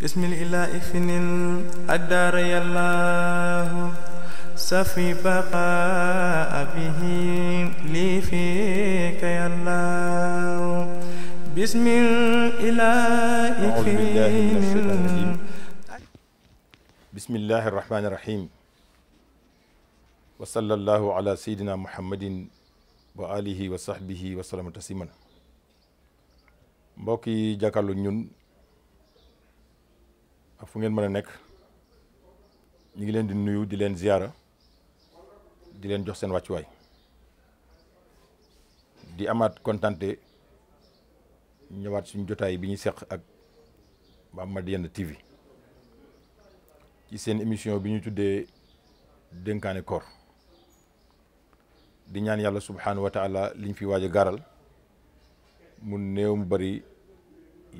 بسم الإله فن الدار يالله سفي بقاء به لي فيك يالله بسم الإله فن بسم الله الرحمن الرحيم وصلى الله على سيدنا محمد وآله وصحبه وسلم تسليما mbokk yi jàkkaarloo ñun ak fu ngeen mën a nekk ñu ngi leen di nuyu di leen ziyaara di leen jox seen wàccuwaay di amaat kontante ñëwaat suñu jotaay bi ñuy seq ak Madiyana TV ci seen émission bi ñu tuddee dénkaane koor di ñaan yàlla subhanahu wa taala liñ fi waaj a gaaral mu néew mu bari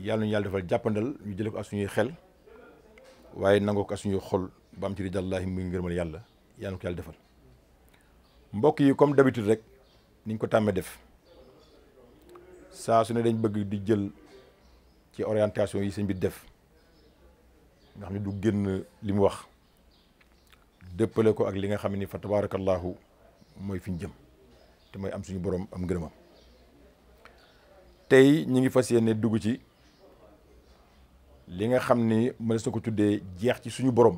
yàlla ñu yàlla defal jàppandal ñu jële ko ak suñuy xel waaye nangoo ko ak suñuy xol ba am ci ridallahi muy ngërëmal yàlla yàlla ko yàlla defal mbokk yi comme d'habitude rek niñ ko tàmmee def saa su ne dañ bëgg di jël ci orientation yi sëñ bi def nga xam ne du génn li mu wax dëppale ko ak li nga xam ne fa tabarakallahu mooy fi ñu jëm te mooy am suñu borom am ngërëmam tey ñi ngi fas yéene dugg ci li nga xam ni mënees na ko tuddee jeex ci suñu borom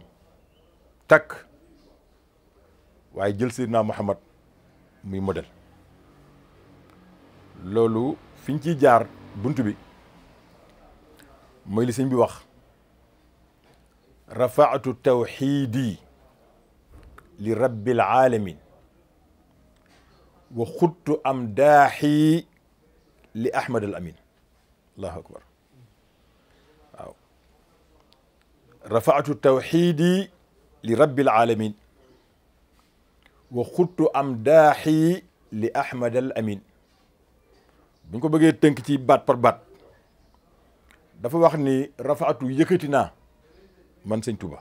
takk waaye jël Seydina Muhammad muy modèle loolu fi ñu ciy jaar bunt bi mooy li sëñ bi wax rafaatu tawxiidi li rabbil alamin wa xuttu am daaxi li ahmad al amin allahu akbar waaw rafaatu tawxiidi li rabbil alamin wa xuttu am daaxi li ahmad al amin bu ñu ko bëggee tënk ci baat par baat dafa wax ni rafaatu yëkkati naa man sëñ Tuuba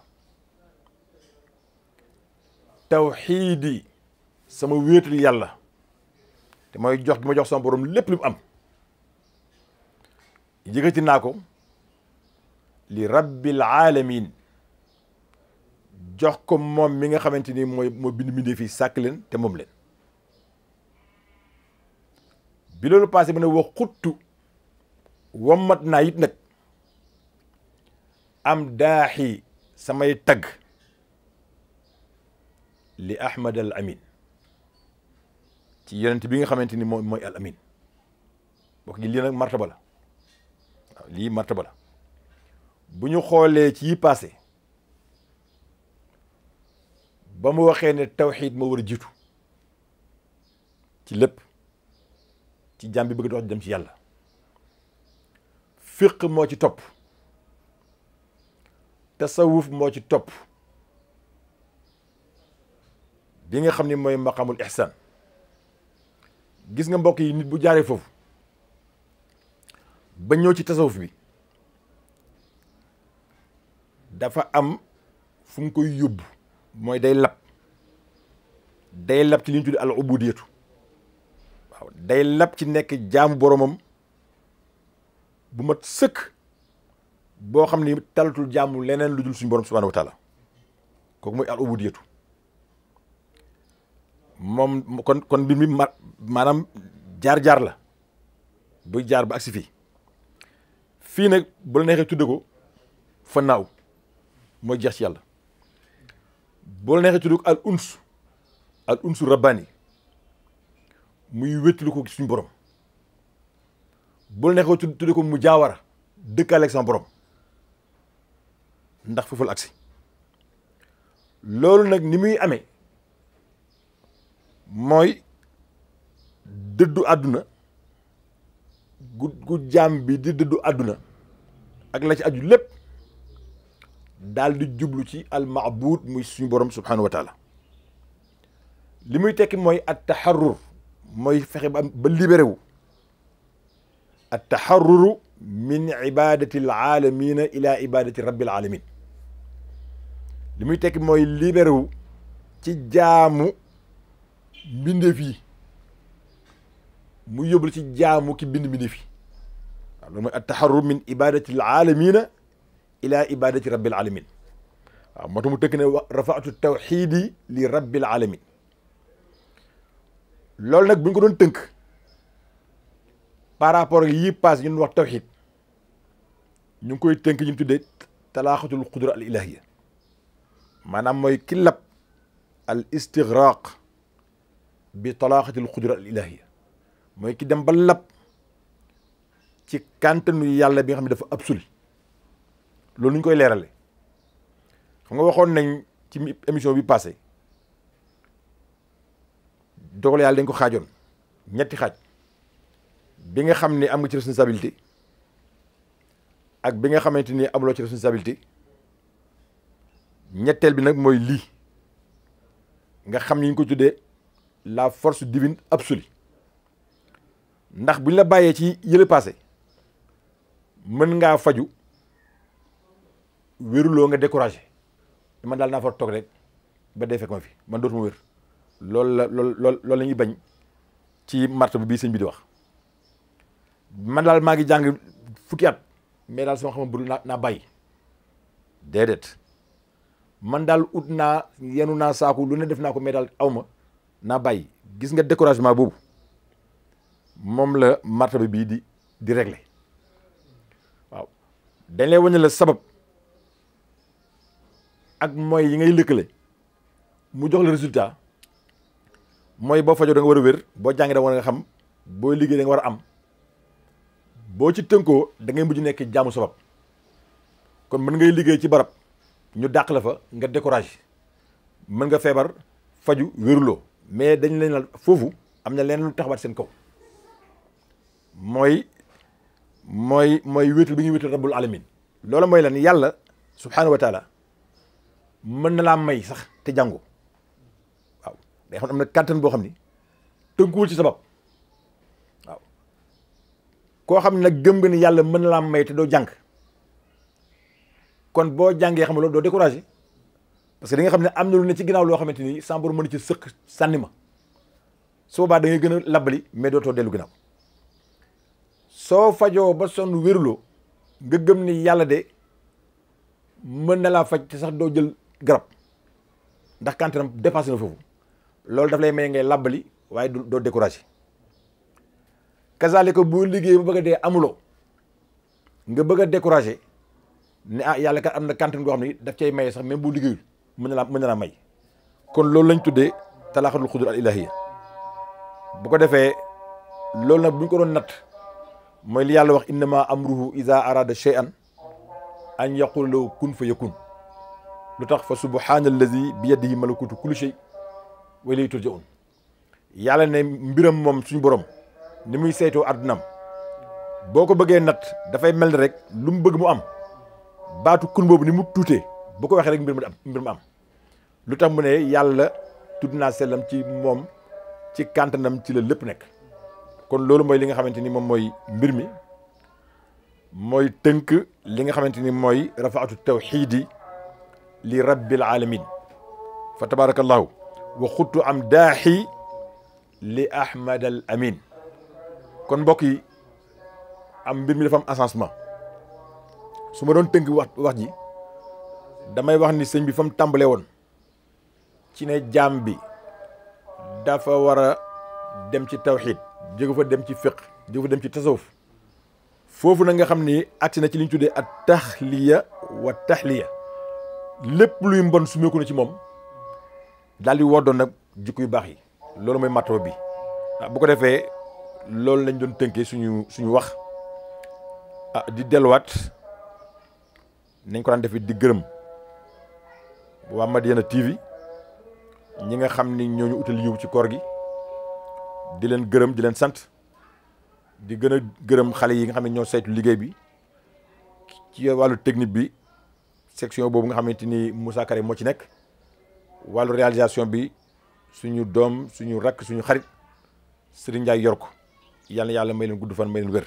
tawxiidi sama wéetal yàlla te mooy jox gi ma jox sama borom lépp lu mu am yëkkati naa ko li rabbil alamin jox ko moom mi nga xamante ni moo bind bindee fii sàkk leen te moom leen bi loolu passé ba ne wax xuttu wommat naa it nag am daaxi samay tagg li ahmad al amin ci yonent bi nga xamante ni mooy al amin bokk gi lii nag martaba la waaw lii martaba la bu ñu xoolee ci yi passé ba mu waxee ne tawxiid moo war a jiitu ci lépp ci jàmm bi bëgg dox dem ci yàlla fiq moo ci topp tasawuf moo ci topp bi nga xam ni mooy maqamul ihsan gis nga mbokk yi nit bu jaaree foofu ba ñëw ci tasawuf bi dafa am fu mu koy yóbbu mooy day lab ci li ñu tuddee al ubudiyatu waaw day lab ci nekk jaamu boromam bu mat sëkk boo xam ni talatul jaamu leneen lu dul suñu borom subhanahu wa taala kooku mooy al ubudiyatu moom kon mbir mi maanaam jaar-jaar la buy jaar ba agsi fii nag bu la neexee tudde ko fa naaw mooy jeex ci yàlla bu la neexee tudde ko al unsu rabbani muy wéttali ko suñu borom bu la neexee tudde ko mu jaawara dëkkaale ak sama borom ndax foofu la agsi loolu nag ni muy amee mooy dëddu àdduna gu jaam bi di dëddu àdduna ak la ci aju lépp daal di jublu ci almaabuud muy suñu borom subhanahu wa taala li muy tekki mooy at taxarrur mooy fexe ba libéré wu at taxarruru min ibadati al alamina ila ibadati rabbil alamin li muy tekki mooy libéré wu ci jaamu mbindeef yi mu yóbbul ci jaamu ki bind mbindeef yi waaw loolu mooy at taxarrur min ibadati al alamina ila ibadati rabbil alamin waaw moo tax mu tënk ne rafaatu tawxiidi li rabbil alamin loolu nag bu ñu ko doon tënk par rapport ak yii paas ñu wax tawxiid ñu ngi koy tënk ñu tuddee talaaxatul qudra al ilahiya maanaam mooy ki lab al istigraq bi talaaxatil qudra al ilahiya mooy ki dem ba lab ci kàntanu yàlla bi nga xam ne dafa absolu loolu ñu koy leerale xam nga waxoon nañ ci émission bi passé dogal yàlla dañ ko xaajoon ñetti xaaj bi nga xam ne am nga ci responsabilité ak bi nga xamante ni amuloo ci responsabilité ñetteel bi nag mooy lii nga xam ni ñu ko tuddee la force divine absolue ndax buñ la bàyyee ci yële passé mën ngaa faju wéruloo nga découragé man daal naa fa toog rek ba dee fekk ma fi man dootuma wér loolu la ñuy bañ ci martaba bii sëñ bi di wax man daal maa ngi jàng fukki at mais daal sama xam budul naa bàyyi déedéet man daal ut naa yenu naa saaku lu ne def naa ko mais daal awma naa bàyyi gis nga découragement boobu moom la martaba bii di régler waaw dañ lay wañe la sabab ak mooy yi ngay lëkkale mu jox la résultat mooy boo fajoo da nga war a wér boo jàngee da nga war a xam boo liggéey da nga war a am boo ci tënkoo da ngay mujj nekk jaamu sabab kon mën ngay liggéey ci barab ñu dàq la fa nga découragé mën nga feebar faju wéruloo mais dañ leen la foofu am na leen lu taxawaat seen kaw mooy wéetal bi ñuy wéetal rabbul alamin loolu mooy lan yàlla subhanahu wa taala mën na laa may sax te jàngo waaw day xam ne am na kàttan boo xam ni tënkuwul ci sabab waaw koo xam ne nag gëm nga ni yàlla mën na laa may te doo jàng kon boo jàngee xam nga loolu doo découragé parce que di nga xam ne am na lu ne ci ginnaaw loo xamante ni sans mën ci sëq sànni ma su boobaa da ngay gën a labbali mais dootoo dellu ginnaaw soo fajoo ba sonn wéruloo nga gëm ni yàlla de mën na laa faj te sax doo jël garab ndax kantanam dépassé na foofu loolu daf lay may ngay labbali waaye doo découragé kazaalika boo liggéey ba bëgg a dee amuloo nga bëgg a découragé ne yàlla kat am na kantan goo xam ne daf cay maye sax même bu liggéeyul mën na laa may kon loolu lañ tuddee talaaxatul qudra al ilahiya bu ko defee loolu nag bu ñu ko doon natt mooy li yàlla wax innama amruhu iza arada shay'an an yaqula lahu kun fa yakun lu tax fa subhana allazi bi yadihi malakutu kulli shay wa ilayhi turja'un yàlla ne mbiram moom suñu borom ni muy saytoo addunam boo ko bëggee natt dafay mel ni rek lu mu bëgg mu am baatu kun boobu ni mu tuutee bu ko waxee rek mbir mu am lu tax mu ne yàlla tudd naa sellam ci moom ci kàntanam ci la lépp nekk kon loolu mooy li nga xamante ni moom mooy mbir mi mooy tënk li nga xamante ni mooy rafaatu tawxiidi li rabbil alamin fa tabarakallahu wa xuttu am daaxi li ahmad al amin kon mbokk yi am mbir mi dafa am avancement su ma doon tënk wax ji damay wax ni sëñ bi fa mu tàmbalee woon ci ne jaam bi dafa war a dem ci tawxiid jóge fa dem ci fiq jóge fa dem ci tasawuf foofu na nga xam ni agsi na ci li ñu tuddee at taxliya wa taxliya lépp luy mbon sumeeku na ci moom daal di woddoon nag jikko yu baax yi loolu mooy matoo bi bu ko defee loolu lañ doon tënkee suñu wax di delluwaat nañ ko daan defee di gërëm waa Madiyana TV ñi nga xam ni ñooñu utal yiw ci koor gi di leen gërëm di leen sant di gën a gërëm xale yi nga xam ne ñoo saytu liggéey bi ci wàllu technique bi section boobu nga xamante ni Moussa Kare moo ci nekk wàllu réalisation bi suñu doom suñu rakk suñu xarit Serigne Ndiaye yor ko yàlla yàlla may leen gudd fan may leen wér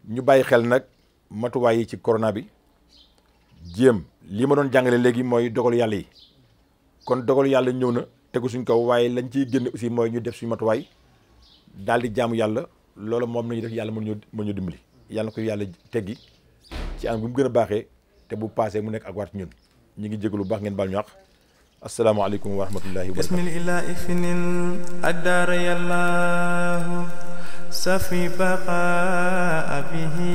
ñu bàyyi xel nag matuwaay yi ci corona bi jéem lii ma doon jàngale léegi mooy dogalu yàlla yi kon dogalu yàlla ñëw na tegu suñ kaw waaye lañ ciy génne aussi mooy ñu def suñu matuwaay daal di jaamu yàlla loolu moom nañu def yàlla mën ñu dimbali yàlla na ko yàlla teggi ci am bu mu gën a baaxee te bu paasee mu nekk ak waat ñun ñi ngi jégalu bu baax ngeen baal ñu àq asalaamaaleykum wa rahmatullahi wa barakatuh bismillahi finil addaar yàllaahu safi baqaa bihi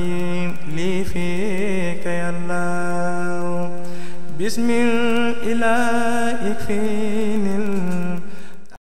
lii fiika yàllaahu bismillahi finil